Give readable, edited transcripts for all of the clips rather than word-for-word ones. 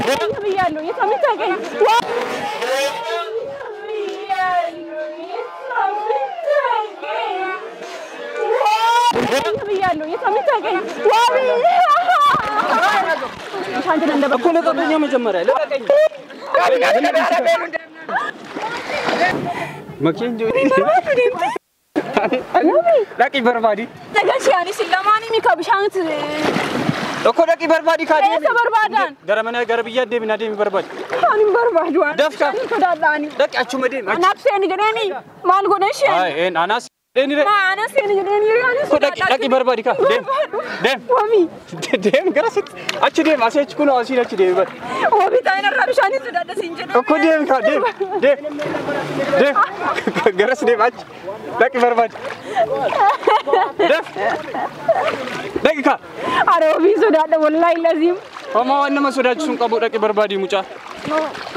ብያለሁ። የት ነው የምታገኝ? ብያለሁ። የት ነው የምታገኝ? እኮ ልቀቀኝ፣ መጀመሪያ ልቀቀኝ። Dhaqi barbaadi. Tokko dhaqi barbaadi kaa deemi. Eessa barbaadan? Gara mana gara biyyaa deemi na deemi barbaadi. Ani hin barbaadu. Dafka. Ani sodaadhaani. Dhaqi achuma deemi. Anaaf seeni jedheeni maal godhe isheen? Ay een anaas deeni re. Maa ana seeni jedheeni ani Tokko dhaqi dhaqi barbaadi kaa deemi. Deem. Wabi. Deem gara sitti achi deemi asii achi kunoo asiin achi deemi bari. Wabi ta'in irraa bishaanii sodaadha siin jedhe. Tokko deemi kaa deemi deem deem garas deemi achi dhaqi barbaadi. Daf dhaqi kaa. Ara wabii sodaadha wallaahi laziim. Homaa waan nama sodaachisu hin qabu dhaqi barbaadi mucaa.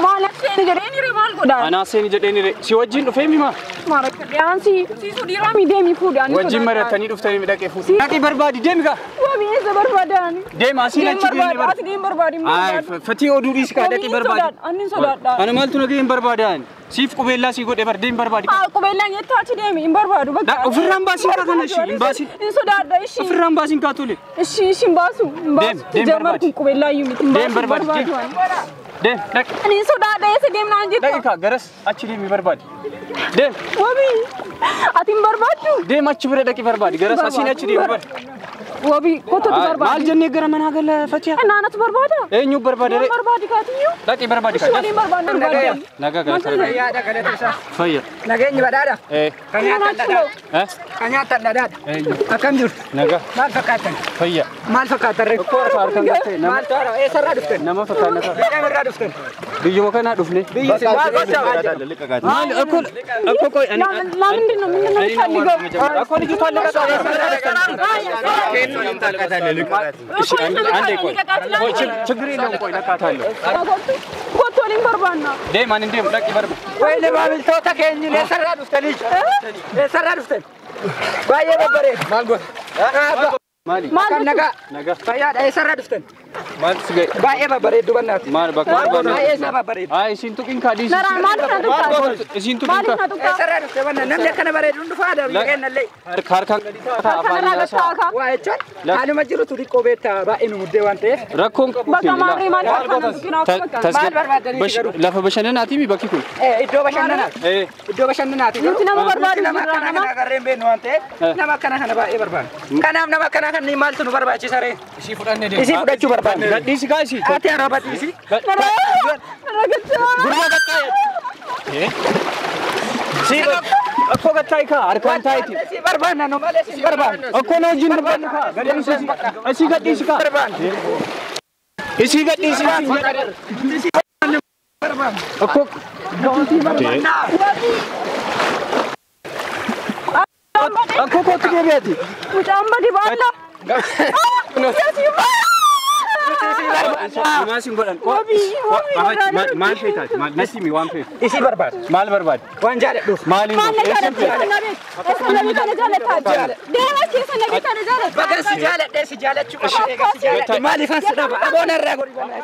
Maal seeni jedheeni re maal godhaa? Anaa seeni jedheeni re si wajjin dhufee mimaa? Maara dhiyaansi siisu dhiiraa mi deemi fuudhe ani Wajjin mari'attanii dhuftanii dhaqee fuudhe. Dhaqi barbaadi deemi kaa. Wabii eessa barbaadaan? Deemi asiin achi deemi barbaadu. Ati deemi barbaadi. Ay fatii oduu dhiisi kaa dhaqi barbaadi. Ani hin sodaadha. Ana maaltu nagee hin barbaadaan? Siif qubeellaa sii godhe bar deemi barbaadi. Haa qubeellaan jettaa achi deemi hin barbaadu bakka. Ofirraan baasiin kaa kana ishii hin baasiin. Hin sodaadha ishii. Ofirraan baasiin kaa tole. Ishii ishii hin baasu. Hin baasu. Deem Jarmar barbaadi. kun qubeellaa iyyuu miti hin Deem baasu. barbaadi. Barbaadu. Deem dhaqi. Ani hin sodaadha eessa deemnaan jettaa? Dhaqi kaa garas achi deemi barbaadi. Deem. Wabii ati hin barbaaddu? Deem achi bira dhaqi barbaadi garas asiin achi deemi barbaadi. Wabii kottotu Maal barbaadi. jennee gara manaa gala Fatiha? Naanatu barbaada? Eenyu barbaada Deem ree? barbaadi kaatiyyuu. Dhaqi barbaadi Ishii kaa. waliin barbaadna barbaadi. Nagaa galata rabbi. Fayyaadha galata isaa. Fayya. Nageenyi badhaadha. Eh. Kan nyaatan dhadhaadha. Eh? Kan nyaatan dhadhaadha. Eenyu? Akkam jirtu? Nagaa. Maal fakkaatan? Fayya. Maal fakkaatan ree? Akkoo harka harkaan gartee nama Maal toora? Eessarraa dhuftan? nama fakkaanna ta'a. Biyya irraa dhuftan? Biyyuma kanaa dhufne. Biyyi isin maal gochaa maal jedhamu? Maal akkoo akkoo qoy ani ለምንድን ነው ምንድን ነው የምትፈልገው? akkoo ልጅቷ እሺ አንዴ ቆይ ቆይ ችግር የለውም ቆይ ነካታለሁ። Kottu waliin barbaanna. Deem ani deemu dhaqi barbaadi. Wayne maamiltoota keenya eessarraa dhuftan ija? Eessarraa dhuftan? Baay'ee babbareedu. Maal goota? Maali? Maal Akkam nagaa? Nagaa. Fayyaadha eessarraa dhuftan? Maaltu si ga'e? Baay'ee babbareeddu bannaati. Maal bakka barbaadne? Baay'ee isaa babbareedu. Ay isiin tuqin kaa dhiisi. Naraan maaliif na tuqtaa? Isiin tuqin Maaliif kaa. na tuqtaa? Eessarraa dhufte banna namni akkana bareedu hin dhufaa biyya keenyallee. Harka harkaan gadi ta'a afaan Kanarraa yaasaa. gattaa kaa. Waa jechuun haaluma jirutu xiqqoo beektaa baay'ee nu muddee waan ta'eef. Rakkoon qabu. Bakka maarree maaliif harka na tuqinaa akka bakka? Maal barbaadanii garuu? Lafa bashannanaati mi bakki kun? Iddoo bashannanaati. Iddoo bashannanaati garuu. Nuti nama barbaadu Nama jirra akkana nama. kana agarree hin beeknu waan ta'eef nama akkana kana baay'ee barbaanna. Kanaaf nama akkana kan maaltu nu barbaachisa ree? Isii fudhannee deemu. Isii fudhachuu barbaanna. Gadhiisi kaa isii. Ati araba dhiisi. Narraa gattaa. Gurbaa gattaa. Si akkoo gattaa kaa harkaan taa'iti. Isii barbaanna nu malee isii barbaanna. Akkoo na wajjin barbaannu kaa gadhiisi isii. Isii gadhiisi kaa. Isii gadhiisi. Akkoo. Akkoo kootu deebi'aati. Mucaan badi baalla. Maal siin godhan? Maal feetaati? Natti himi waan feetu. Isii barbaada. Maal barbaadi? Waan jaalladhuuf. Maaliin Maal na jaalattu? Eessa na beekta na jaalattaa? Deema keessa na beekta na jaalattaa? Baga si jaaladhee si jaalachuu qaba. Eega si jaaladhe. Maaliifan si dhaba? Aboon irraa godhi banna.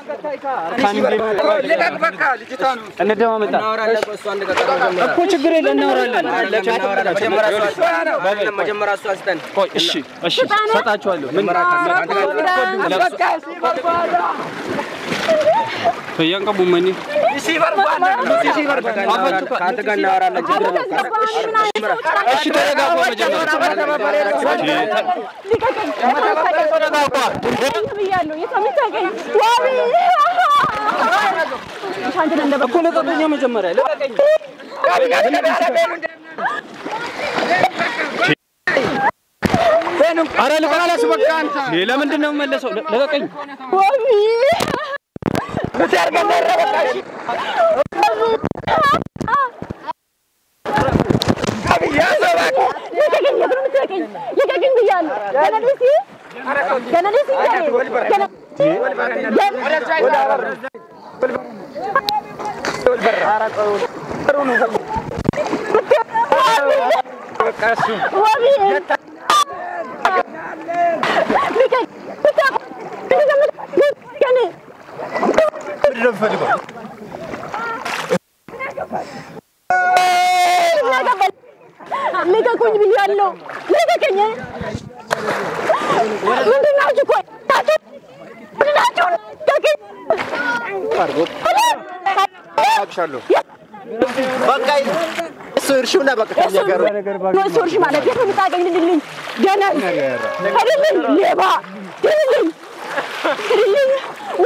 Kan Liqaq bakka lijitaan. እንደማመጣ እኮ ችግር የለ እናወራለን። ቆይ እሺ እሺ ሰጣችኋለሁ። ምን Bakka isii barbaada. Fayyaan qabu manni Isii barbaada. Nuti isii barbaada. እሺ ተረጋጉ። መጀመሪያ ብያለሁ። የት ነው የምታገኝ? ዋቢ እኮ ልቀቀኝ፣ መጀመሪያ ልቀቀኝ። ኧረ ልቀቀኝ። ለምንድን ነው የምመለሰው? ልቀቀኝ። ዋቢ Nuti arganna irra bakka ishii. Qabiyyaa sobaa. ልቀቀኝ! የት ነው የምትለቀኝ? ልቀቀኝ ብያለሁ። ገና ደስ ገና ደስ ገና ዋቢ ልቀቅ! ልቀቁኝ ብያለሁ። ልቀቀኝ። ምንድን ናችሁ? ቆይ ምንድን ናችሁ? ልቀቀኝ። በቃ እሱ እርሺውና በቃ ከእኛ ጋር እሱ እርሺ ማለት የት ነው የምታገኝልኝ? ገና አይደለም ሌባ ግድልኝ፣ ግድልኝ።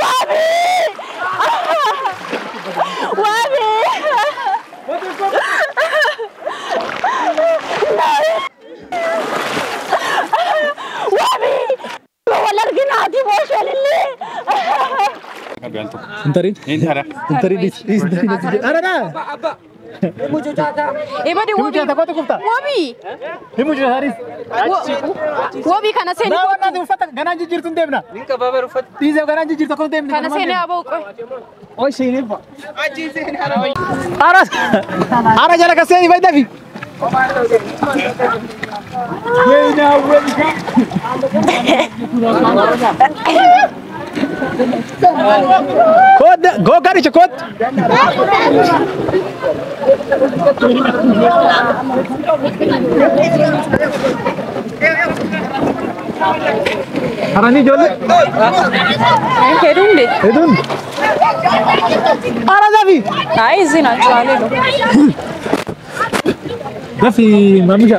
ዋቢ ዋቢ ዋቢ ወለርግናቲ ቦሸልል Intari? Intari dis intari dis. Ara na. Ebade wobi. Wobi. Himu jira haris. Wobi kana seni ko. Na na uffata ganaan jijjiirtu hin deemna. Ninka babar uffata. Dhiisee ganaan jijjiirtu akkuma deemna. Kana seni aboo qoy. Oi seenee fa. Ara ara jala ka seeni bai dafi. Weina weina. Kod go garicha kod. Harani jolle. Hedun de. Hedun. Ara dafi. Ay zina chale lo. Dafi mamisha.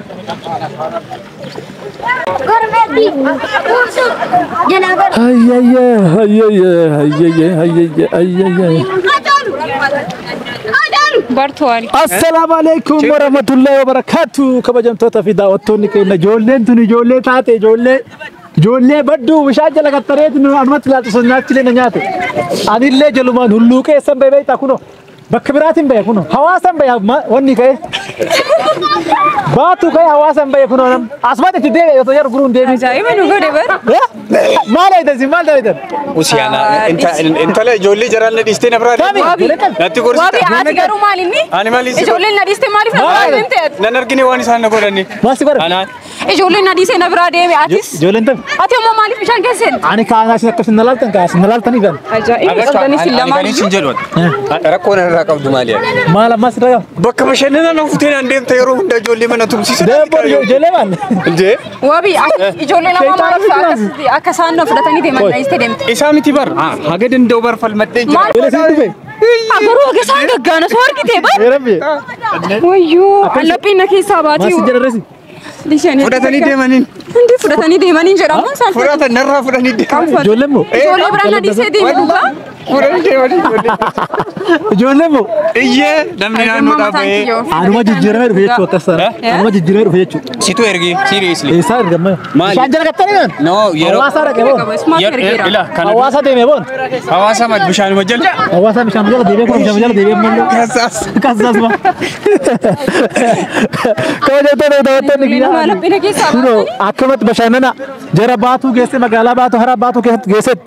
Assalaamu alaikum warahmatullahi wabarakatuh. Kabajamtoota fi daawwattoonni keenya ijoolleen tun ijoollee taate ijoollee badduu bishaan jala qaxxareeti nu anumatti ilaaltu sun nyaachilee na nyaate. Anillee jalumaan hulluuqee san bahee beektaa kunoo bakka biraatiin bahe kunoo hawaasan bahe wanni ka'e. Baatu ka'e hawaasan bahe kunoo asumatti itti deebi'e otoo yeroo guruun deebi'e. Ajaa'iba nu godhe bar. Maal aydan maal aydan? Usiyaana intala ijoollee jaraan na dhiistee na biraa natti gorsita. Wabi ati garuu maal inni? Ani maal inni? Ijoolleen na dhiistee maaliif na biraa deemte ati? Nan argine waan isaan na godhanni. Maal si godhan? Anaan. Ijoolleen na dhiisee na biraa deeme atis. Ijoolleen tam. Ati ammoo maaliif bishaan keessa seente? Ani kaanaa isin akkas na laaltan kaas na laaltanii gan. Ajaa'iba qabdanis lamaan. Ani sin jedhu. Rakkoo narraa qabdu maali? Maal ammas irraa qaba? Bakka bashannanaa na fuutee naan deemta yeroo hunda ijoollee mana tumsiisa. Deemboon ijoollee maal? Injee. Wabi ijoollee lama maaliif akka isaan na fudhatanii deeman na dhiistee deemte? Isaa miti bar haga danda'u bar falmadhee jira. Ijoollee siin dhufe? Garuu haga isaan gaggaana soo argite bar. Rabbi. Wayyoo allaphiin na keessaa baatee. Maal si jedha reesi? Fudhatanii deemaniin. Hundi fudhatanii deemaniin jedhamuun isaan. Fudhatan narraa fudhanii deeman. Ijoolleen moo? Ijoollee biraan na dhiisee deeme dhugaa. Fudhanii deemanii ijoollee. Ijoolleen moo? Iyyee namni naannoo dhaabee. Anuma jijjiiramee dhufe jechuudha akkas ta'a. Anuma jijjiiramee dhufe jechuudha. Situ ergi seriously. Eessaa ergamma? Maali? Bishaan jala qaxxanii kan? No yeroo. Hawaasaa dhaqee boon. Ila kana. Hawaasa deemee boon. Hawaasa maal bishaanuma jala. Hawaasa bishaan jala deemee kun bishaan jala deemee immoo. Kasaas. Kasaas ma. Kabajamtoota daawwattoonni kiyyaa. Kunoo akkamatti bashannana jara baatuu geesse magaalaa baatu hara baatuu geessetti.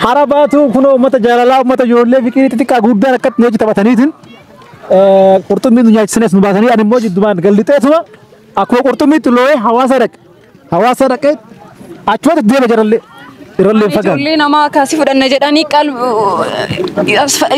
Hara baatu kunoo uummata jaalalaa uummata ijoollee fiqirii xixiqqaa guddaan akkatti nu hojii taphataniitiin qurxummii nu nyaachisaniis nu baasanii ani immoo jiddumaan gallixeetuma akkuma qurxummiitti looyee hawaasa dhaqe hawaasa dhaqee achumatti deema jarallee irrallee hin fagaanne. Ijoollee namaa akkasii fudhanna jedhanii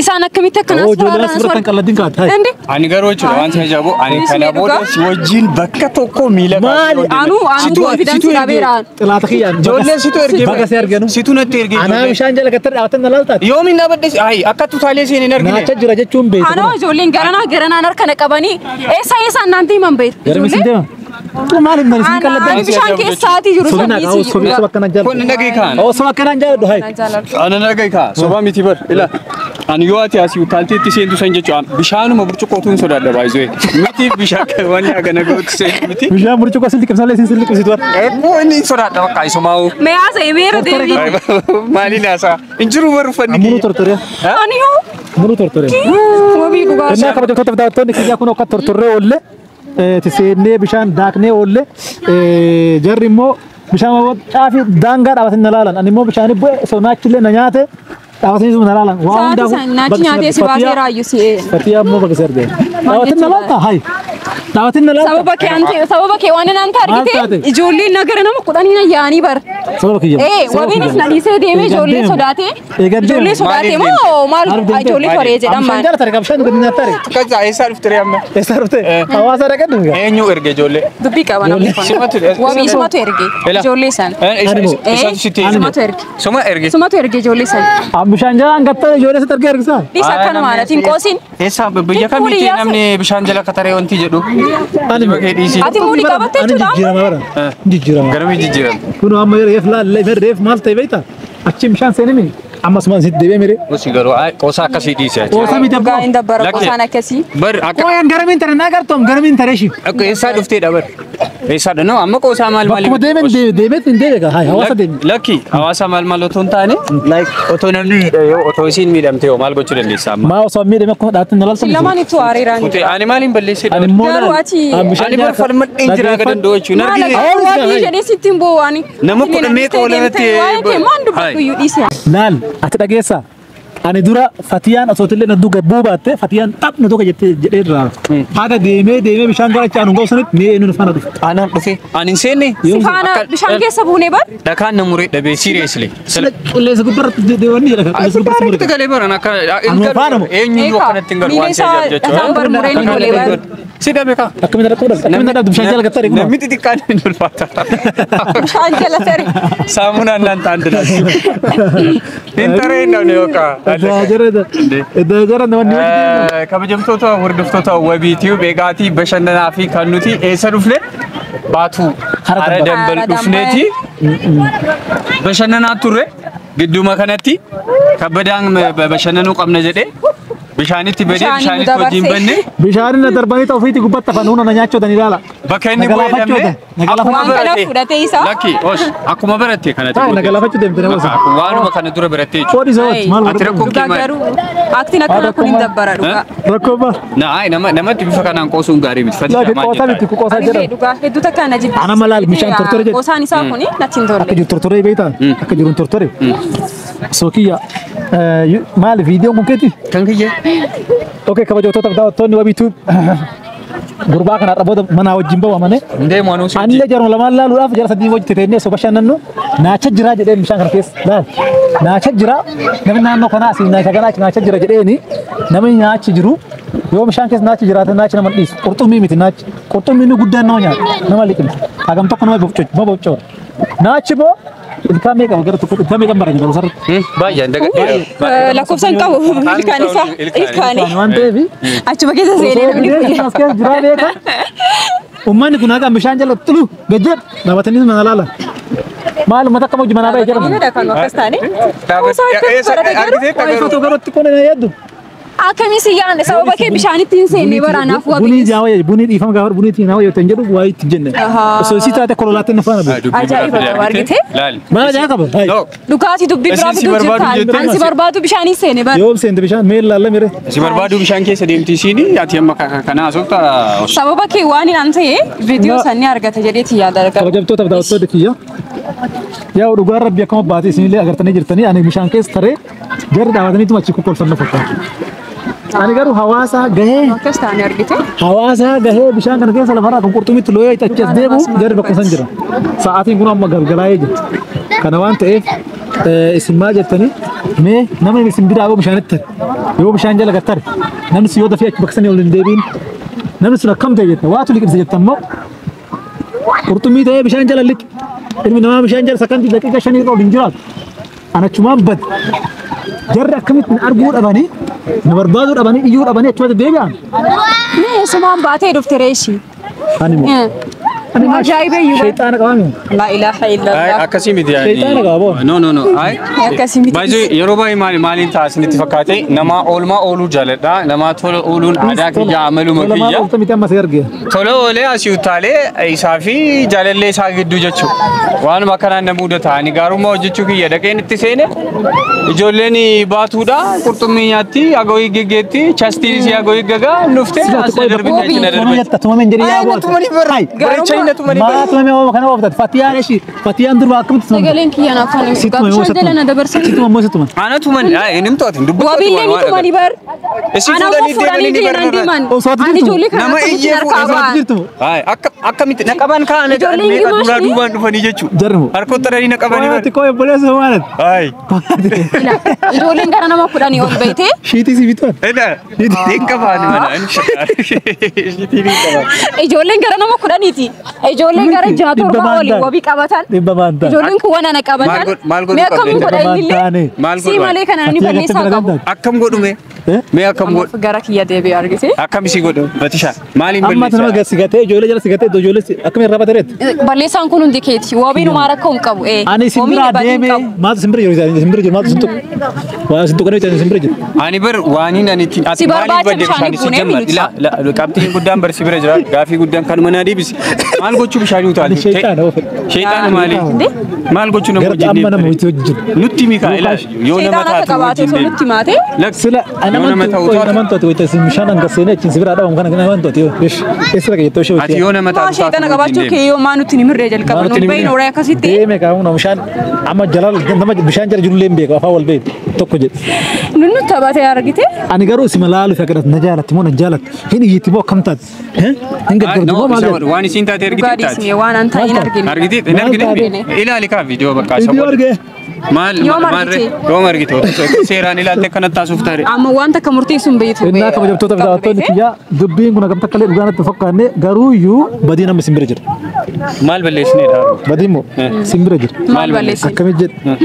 isaan akkamitti akkana Ijoollee as fudhatan qalladdiin kaa'ate. Indi Ani garuu jechuudha waan sana ajaa'ibu ani kana booda si wajjin bakka tokko miila Maali? Anuu konfiidaansii dhabeera. Xilaata kiyyaan. Ijoolleen situ ergee Baga si arganu. Situ natti ergee. Anaa bishaan jala gattee dhaabatan na laaltaati. Yoomiin dhaabadde ayi akka tutaalee seen hin argine. Naacha jira jechuun beektu. Anoo ijoolleen garanaa garanaan harka na qabanii eessa eessaan naan deeman beektu. Garmi sin deema. Maal hin maal qalladda. Ani bishaan keessaatii jiru Sobina sun sobi soba akkanaan jaalladhu. Kun dhagahi kaan. Oo soba akkanaan jaalladhu hayi. Ana dhagahi kaa soba miti bar ila ani yoo ati asii utaalteetti seentu san jechuudha bishaanuma burcuqqootu hin sodaadha baay'isee miti bishaan wanni hagana gootu seentu miti. Bishaan burcuqqoo sin liqimsallee sin liqimsitu bar. Eebboo inni hin sodaadha bakka isumaa'u. Mee haasa'e meera deebii. Maaliin haasa'a hin jiru bar uffanni Munu tortoree. Ani hoo Munu tortoree. wabii dhugaa. Innaa kabajamtoota fi daawwattoonni kiyyaa kun akka tortorree oolle seennee bishaan daaknee oolle jarri immoo bishaan caafii daangaa dhaabatanii na laalan ani immoo bishaan bu'e osoo naachillee na nyaate dhaabatanii na laalan waa Sa'aatii hundaafuu san naachi nyaatee si baasee raayyuu si. Fatiyaa immoo bakka si argee dhaabatanii na laalta hayi Dhaabatiin na laata? Sababa kee anti sababa kee waan naan argite ijoolleen nagara nama kudhanii na yaanii bar. Sababa kiyya. Wabiinis na dhiisee deemee ijoollee sodaatee. Ijoollee sodaatee moo maal ijoollee toree jedhaman. Bishaan jala tare bishaan gadi nyaata tare. Kaza eessaa dhufte ree amma? Eessaa dhufte? Hawaasa dhaqan dhufe. Eenyu erge ijoollee? Dubbii qaba namni kun. Wabii isumatu erge ijoollee isaan. Isatu sitti Isumatu erge. Suma erge. Isumatu erge ijoollee isaan. Bishaan jala hangatta ijoollee sitti erge ergisaa. Dhiisa akkanuma anatiin qoosiin. Eessaa biyya kamitti namni bishaan jala kataree wanti jedhu? Ani Ati muudii qabattee jechuudha. Jijjiirama bara. Jijjiirama. Garamii jijjiirama. Kun amma reef laallee reef maal ta'e beektaa? Achi bishaan seenee mini. Amma asumaan sitti deebi'ee mire. Gosi garuu qoosaa akkasii dhiise. Qoosaa miti abbaa. Hin dabbara qoosaan akkasii. Bar akka. Qoyaan garamiin tare naa gartoom garamiin tare shi. Akka eessaa dhufteedha bar. Eessaadha noo amma qoosaa maal maal. Bakkuma deemen deemeet hin deeme haa hawaasa deeme. Lakki hawaasa maal maal otoo hin taane like otoo namni miidhame otoo isiin miidhamte hoo maal gochuu dandeessa amma. Maa osoo miidhame akkuma dhaatti na laltu. Lamaan ittuu hariiraan. Kutee ani maaliin balleessee Ani immoo Garuu ati. Ani bar falmadheen jira ga danda'u jechuun argine. Wabii jedhee sitti hin bu'u ani. Nama kudha meeqa oolanatti. Waa'ee kee maan dubbatu iyyuu dhiise. Laal ati dhageessaa. Ani dura Fatiyaan osoo illee na duuka buubaatte Fatiyaan xaph na duuka jettee jedhee irraa. Haga deemee deemee bishaan gara achi aanu ga'u sanitti mee eenyuun faana dhufe. Anaan dhufe ani hin seenne. Si faana bishaan keessa buunee bar. Dhakaan na muree dhabee seriously. Qilleensa gubbaarratti deemanii jedha. Qilleensa gubbaarratti muree. Itti galee baran akka Anuma faana moo? eenyuyyuu akkanatti hin galu waan ta'eef jechuudha. Dhakaan bar muree ni golee bar. Si dhabe kaa. Akkamiin rakkoo dhabde? Akkamiin dhabde bishaan jala gattare kun? Namni xixiqqaan hin ulfaata. Bishaan jala tare. Saamunaan naan ta'an dilaasi. Hin taree hin dhabne yookaan. Jara namni Kabajamtoota hordoftoota Wabii Tube eegaatii bashannanaa fi kan nuti eessa dhufne Baatuu Hara Dambal dhufneeti bashannanaa turre gidduma kanatti kabbadaan bashannanuu qabna jedhee bishaanitti badee bishaanitti wajjin banne. Bishaan na darbanii ta'uu ofiitti gubbatti afaan humna na nyaachotan ilaala. Bakka inni bu'ee dhabne akkuma Waan kana fudhatee isaa. Lakki osh akkuma baratte kanatti. Na galaafachuu deemte nama sana. Waanuma kana dura baratte jechuudha. Qoodi isa maal Ati rakkoo Dhugaa garuu aktiin akkana kun hin dabbara dhugaa. Rakkoo maal? Na ay namatti bifa kanaan qoosuun gaarii miti. Fatiha Laafi maal qoosaa jettaa? miti qoosaa Ani jedhama. dhugaa hedduu takka na jibba. Ana malaal bishaan tortore jedhe. Qoosaan isaa kuni natti hin Akka tolle. jiru tortoree beektaa? Akka jiru tortore. Sookiyya maali viidiyoon kun keeti? Kan kiyya. Okei kabajamtoota daawwattoonni Wabii Tube gurbaa kana booda manaa wajjin bahu amane. Deemu anuu si Anillee jaruma lamaan laaluudhaaf jara sadii wajji teteennee osoo bashannannu naacha jiraa jedheen bishaan kana keessa laal naacha jiraa namni naannoo kanaa asii naacha kanaa naacha jira jedheeni namni naachi jiru yoo bishaan keessa naachi jiraate naachi nama dhiisu qurxummii miti naachi qurxummii inni guddaan nama nyaata nama liqimsa hagam tokko nama bobcoora naachi immoo ilkaan meeqa gara tokko ilkaan meeqa baranya bara sarara Baay'een dagadheera. Lakkoofsa hin qabu ilkaan isaa ilkaani. waan ta'eef Achuma keessa seenee namni osoo kun. as keessa jiraa beeka Uummanni kun hagam bishaan jala tulu gajjad dhaabatanii mana laala. Maal uummata akkam hojii manaa baay'ee jedhamu. Inni kan akkas taane. Qoosaa akkamitti barate garuu. Waa'ee footoo garuu xiqqoo na yaaddu. Akkamii si yaadne sababa kee bishaanitti hin seenne baraanaaf Bunii wabii. jaawaa bunii dhiifama gaafa bunii ittiin hawa yoo ta'an jedhu waa'ee itti jenne. Osoo isii taate kololaatti na faana bu'u. Ajaa'iba qaba argite. Laal. Maal ajaa'iba qaba? Hayi. Dhugaatii dubbii biraa Isin si fiduu barbaadu jirta. jettee Ani si barbaadu bishaanii seene bara. Yoom seente bishaan mee laalla mire. Si barbaadu bishaan keessa deemti isiin ati amma kana haasofta. Sababa kee waan hin ta'e viidiyoo sanni argata jedheeti yaada argata. Kabajamtoota daawwattoota kiyya. Yaa dhugaan rabbi akkama baatee isinillee agartanii jirtanii ani bishaan keessa taree jarri dhaabataniituma achi kokkolfanna fakkaatu. Ani garuu hawaasa gahee Akkas taane argite. hawaasa gahee bishaan kana keessa lafarraa kan qurxummiitti looyee achi as deebi'u jarri bakka san jira. Sa'aatiin kun amma galgalaa'ee jira. Kana waan ta'eef isin maal jettanii mee namni isin biraa yoo bishaanitti tare yoo bishaan jala gattare namni sun yoo dafee achi bakka sanii ol hin deebiin namni sun akkam ta'e jetta waatu liqimsa jetta immoo qurxummii ta'ee bishaan jala liqi ilmi namaa bishaan jala sakandii daqiiqa shanii irra ol hin jiraatu. Anachumaan bad jarri akkamitti na arguu dhabanii na barbaaduu dhabanii iyyuu dhabanii achumatti deebi'an. Mee sumaan baatee dhufte reeshi. Ani moo ani Ajaa'iba iyyuu. Shayxaana qabaami. La ilaha illallah. Akkasii miti yaani. Shayxaana qaba boo. No no no. Ay. Akkasii miti. Baay'ee yeroo baay'ee maali maaliin ta'a isinitti fakkaate nama oolmaa ooluu jaaladha. Nama tola ooluun aadaa kiyya amaluma Tola maal kiyya. oolta miti amma si arge. Tola oolee asii utaalee isaa fi jaalallee isaa gidduu jechuudha. Waanuma akkanaan na mudata. Ani gaarummaa hojjechuu kiyya dhaqeen itti seene ijoolleen baatuudha qurxummii nyaatti agooyii geggeetti chastiin isii agooyii gagaa nuftee as na darbite achi na Tuma darbite. jetta tuma men jedhee yaa Ay, boota. tumanii barra. Bareechanii na tumanii. Maal tumame oo kana ooftat Fatiyaan ishii Fatiyaan durba akkamitti tumamte? Sagaleen kiyya naaf kan bishaan jala na dabarsan. Si tuman moo si tuman? Ana tuman inni to'atin dubbatu. Wabiillee ni tumanii bar. Isin Ana fuudhanii fuudhanii deemanii ni deeman. Osoo ati Ani jirtu? ijoollee kana Nama akkamitti iyyee harkaa fuudhee ba'an? Jirtu? Ay akkamitti na qaban kaa'an Ijoolleen meeqa duraa gimaashni? duubaan dhufanii jechuudha. Jarri moo? Harkoota dhanii na qabanii Waan bar. ati koo obboleessa maalat? Ay. Ijoolleen gara nama 10 ol bayte. Shiitii si bituan? Eda. Hin qabaan mana. Shiitii hin qabaan. Ijoolleen gara nama 10ti. Ijoolleen gara 6 7 olii wabii qabatan. Dhibba maantaan. Ijoolleen kun waan ana qabatan. Maal godhuu Mee akkamiin qabde? godha Dhibba innillee? maantaane. Maal Si godhu? malee kana namni balleessaa qabu. Akkam godhume? Mee akkam godhu? Gara kiyya deebi'ee argite. Akkam isii godhu? Batishaa. Maaliin Amma ati nama balleessaa? sigatee ijoollee jala sigatee iddoo ijoollee akkamiin irraa batereet? Balleessaan kun hundi keeti. Wabiin homaa rakkoo hin qabu. Ani simbira deeme maaltu simbira jiru simbira jiru maaltu sin tuqu? Waan sin tuqanii jiru simbira jiru. Ani bar waaniin ani ittiin ati Si maaliif barbaacha badde bishaanii bishaan si buunee jamma? minuti. Ila qabxiin guddaan bar si bira jira. Gaafii guddaan kanuma naa deebisi. Maal gochuu bishaanii Ani utaalu? sheexaana oofedha. Sheexaana maali? Maal gochuu nama Gara wajjin amma nama deemtare? wajjin jiru. Nutti mika ila yoo nama Sheexaana akka taatu qabaate wajjin osoo deemu. nutti maate. Sila Yoo nama ta'u taatu. naman to'ate wayita isin bishaan hanga seenee achiin si biraa dhabamu kana naman to'ate yoo eessa dhaqa jettee ishee Ati yoo nama Maa taatu taatu sheexaana wajjin qabaachuu deemu. kee yoo maa nutti ni mirree jalqaba. Nutti Nuun ni bayin mirree. horaa akkasitti. Deeme qaamu nama bishaan amma jalal nama bishaan jala jirullee hin beeku afaan wal beeku tokko jedhe. Nun nutti taphatee argite. Ani garuu si malaalu fi akkanatti na jaalatti moo na jaalatti hin iyyiti moo akkam taate hin gaggabdu moo maal jedhu. Waan isiin taate argite Dhugaa taate. dhiisnee waan an ta'in argine. Argite hin argine ilaali kaa viidiyoo bakka isa Viidiyoo argee. Maal Yoom maal argite? yoom argite seeraan ilaalte akkanatti taasuuf taare. Amma waan takka murteessuun beektu. Innaa kabajamtoota fi daawwattoonni kiyyaa dubbiin kun akkam takka illee dhugaa natti fakkaanne garuu iyyuu badiin amma simbira jira. Maal balleessineedha? Badiin moo simbira jira. Maal balleessine? Akkamitti jedhe?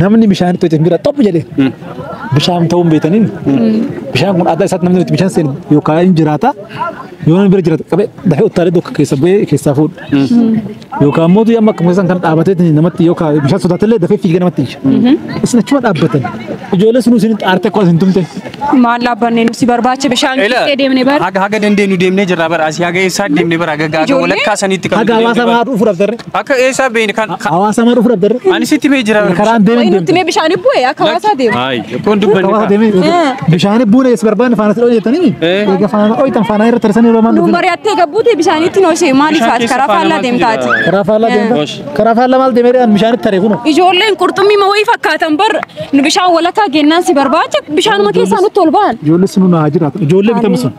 Namni bishaan itti simbira xophu jedhe. Bishaan ta'uu hin beekaniin. Bishaan kun aadaa isaatti namni itti bishaan seenu yookaan hin jiraata. Yoo namni bira jiraata qabee dafee uttaalee tokko keessa bu'ee keessaa fuudha. Yookaan immoo amma akkuma isaan kan dhaabatee namatti yookaan bishaan sodaatellee dafee fiigee namatti ija. Isin achuma dhaabbatan. Ijoollee sunuu isin aartee akka isin tumte. Maal dhaabbannee nu si barbaacha bishaan qixxee deemne bar. Haga haga dandeenyu deemnee jirra bara asii haga eessaa deemne bara haga haga Ijoollee? walakkaa sanitti kan Haga hawaasa maa dhufu dhabdarre. Akka eessaa beeyne kan Hawaasa maa dhufu dhabdarre. ani sitti mee jira bara. Karaan deemee Wayi nutti mee bishaan bu'e akka hawaasaa deemu. Ay kun dubbanni Hawaasa kaa. deemee bishaan buune si barbaanne faana si dho'e jettanii. Egaa faana dho'itan faana irra tarsanii yeroo maan Nu dhufin. mari'attee gabbuute bishaanitti noosee maaliif Bishaan ati keessa karaa faana faallaa maaltu deemtaati? jira? Karaa faallaa deemta. Karaa faallaa maal deemee dhaan bishaanitti taree kunoo. Ijoolleen qurxummii ma wayii fakkaatan bar nu bishaan walakkaa gennaan si barbaacha bishaanuma keessaa nutti ol ba'an. Ijoollee sunuu naa jiraatu. Ijoollee bitamu sun.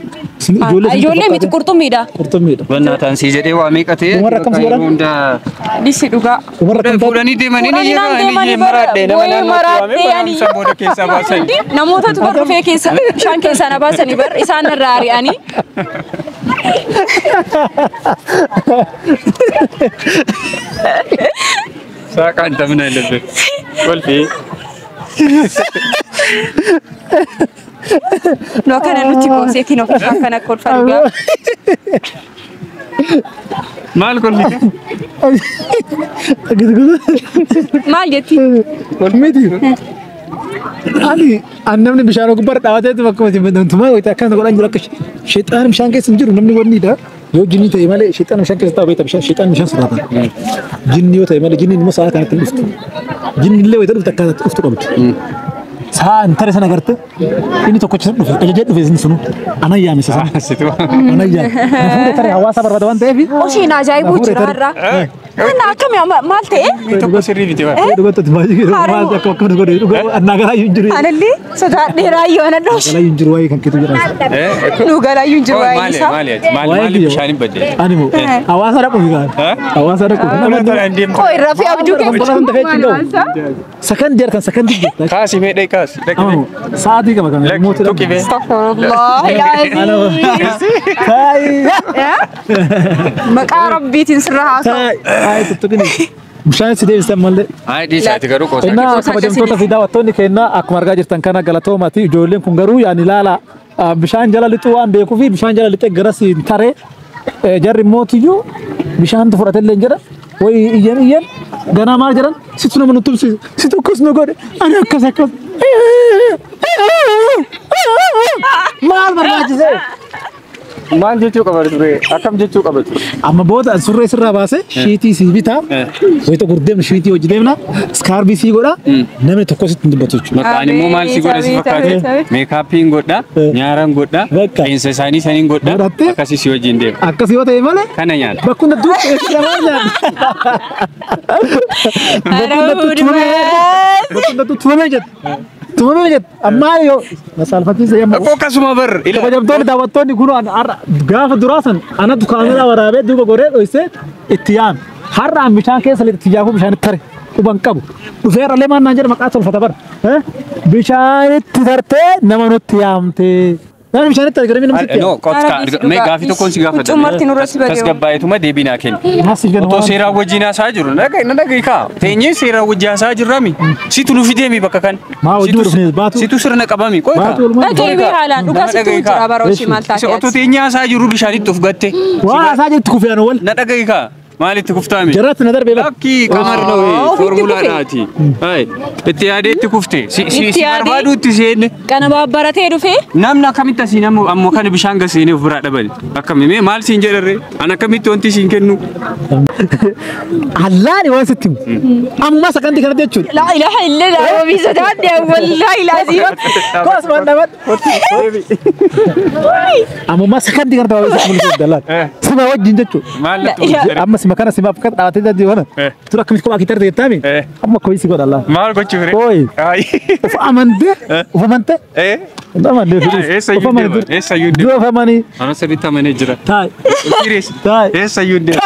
Ijoollee Ijoollee miti qurxummiidha. Qurxummiidha. Bannaataan sii jedhee waa meeqa ta'e. Umarra akkam si godhan? Dhisi dhugaa. Umarra akkam taate? Fuudhanii deemanii ni Fuudhanii naan yeroo deemanii inni maraadhe nama wayii naannootti waamee maraadhee ani barumsa booda keessaa baasan. Namootatu bar dhufee keessa bishaan keessaa na baasanii bar isaan irraa ari'anii. Saaqaan tamna illee. Kolfii. Nu akkana nutti gooseetiin of akkana kolfa dhugaa. Maal kolfite? Maal jetti? Miti. Ani an namni bishaan gubbaarra dhaabateetu bakkuma tumaa wayita akkana godhan jiru akka sheexaan bishaan keessa hin jiru namni wanniidha. Yoo jinni ta'e malee sheexaan bishaan keessa taa'u beekta bishaan sheexaan bishaan sodaata. Jinni yoo ta'e malee jinni immoo sa'a kanatti hin dhuftu. Jinni illee wayita dhuftu akkaataa dhuftu qabdi. Sa'a hin tare sana garte inni tokkocha dhufe ajajee dhufe inni sunu anan yaame isa sana. Anan yaame. Na fuudhee tare hawaasa barbaada waan ta'eef. Oshiin ajaa'ibuu jira har'a. Ana akkami maal ta'e? Tokko sirrii miti bara. Dhugatatti baay'ee maal akka akkana godhe dhugaa annaa garaayyuu hin jiru. Anallee sodaadhee raayyoo ana dhoosh. Garaayyuu hin jiru waa'ee kan keetu jedha. Nu garaayyuu hin jiru waa'ee Maali isaa. maali maali maali bishaan hin badde? Ani moo hawaasa dhaquuf gaan hawaasa dhaquuf nama Qoy rafee abjuu kee. konkolaataan dafee achi hin ga'u. Sakandii harkan sakandii jetta. Kaasi mee dhee kaasi. Amma sa'aatii qaba kan mootii Tuqi bee. Astaghfirullah al-aziim. Taayi Maqaa rabbiitiin sirra haasa'u. taayi taayi tuttuqini. Bishaan si deebisan malee. Ay dhiisaati garuu qoosaa. Innaa kabajamtoota fi daawwattoonni keenya akkuma argaa jirtan kana galatoomaati. Ijoolleen kun garuu yaani ilaala bishaan jala lixuu waan beekuu fi bishaan jala lixee garas hin taree jarri mootiyyuu bishaantu fudhatellee hin jedhan wayi iyyan iyyan ganaa maal jedhan situ nama nu tumsiise situ akkas nu godhe ani akkas akkas maal barbaachise? Maal jechuu qaba ture? Akkam jechuu qaba ture? Amma booda surree sirraa baase shiitii sii bitaa. Wayita gurdeemna shiitii hojii deemna. Iskaarbii sii godha. Namni tokko sitti hin dubbatu jechuudha. Maqaan immoo maal si godha si fakkaate? Meekaappiin godha, nyaaraan godha, qeensa isaanii saniin godha. Akkasii si wajjin deema. Akkasii yoo ta'e malee. Kana nyaata. Bakka hundattuu lamaan nyaata. Bakka hundattuu tumamee jette. Tumamee jette. Ammaa yoo saalfachiisa yemmuu. Akkasuma bar. Kabajamtoonni daawwattoonni kun gaafa duraa san anatu kaameraa waraabee duuba goree dhoysee itti yaame. Har'a an bishaan keessa itti yaafuu bishaanitti tare quban qabu. Dhufee irra lemaan naan jedhe maqaa tolfata bara. Bishaanitti tartee nama nutti yaamte. Namni bishaanitti tare garuu namni sitti No, qotka mee gaafii tokkoon si gaafadha. Huccumarti nurratti badee. Tasgabbaa'eetuma deebii naa kenni. Otoo seeraan wajjin haasaa jiru na dhaga'i kaa. Teenyee seeraan wajjin haasaa jirrami. Situ nu fideemi bakka kan. Maa hojii dhufnees baatu. Situ sirna qabami. Qoy kaa. Dhaga'i mee haalaan dhugaa sitti jira bara hojii maal taate. Otoo teenyee haasaa jiru bishaanitti of gatte. Waan haasaa jirtu kufee anu wal. Na dhaga'i kaa. Maalitti kuftaame? Jarratti na darbee bara. Lakkii qamar dhawee foormulaadhaati. Itti yaadee itti kufte. Si barbaadu itti seenne. Kana baabbaratee dhufee. Namni akkamitti asiin ammoo kana bishaan gaseenee of biraa dhabale. Akkami mee maal siin jedharree? An akkamitti wanti siin kennu? Allaani waan sitti himu. Ammaa sakantii kanatti jechuudha. Laa ilaaha illallah wabii sodaadhe wallaahi laazima. Koos waan dhaban. Ammaa sakantii kanatti wabii sitti mul'isuu dallaan. Sima wajjin jechuudha. Maal natti Amma sima kana sima akka dhaabatee dadii kana. Tura akkamitti kophaa kitarte jettaami? Amma koyi si godha allaa. Maal gochuu firee? Koyi. Of amantee. Of amantee. Amantee. Eessa iyyuu deema? Eessa iyyuu deema? Dura of amanii. Ana sirriitti amanee jira. Taa'i. Serious. Taa'i. Eessa iyyuu deema?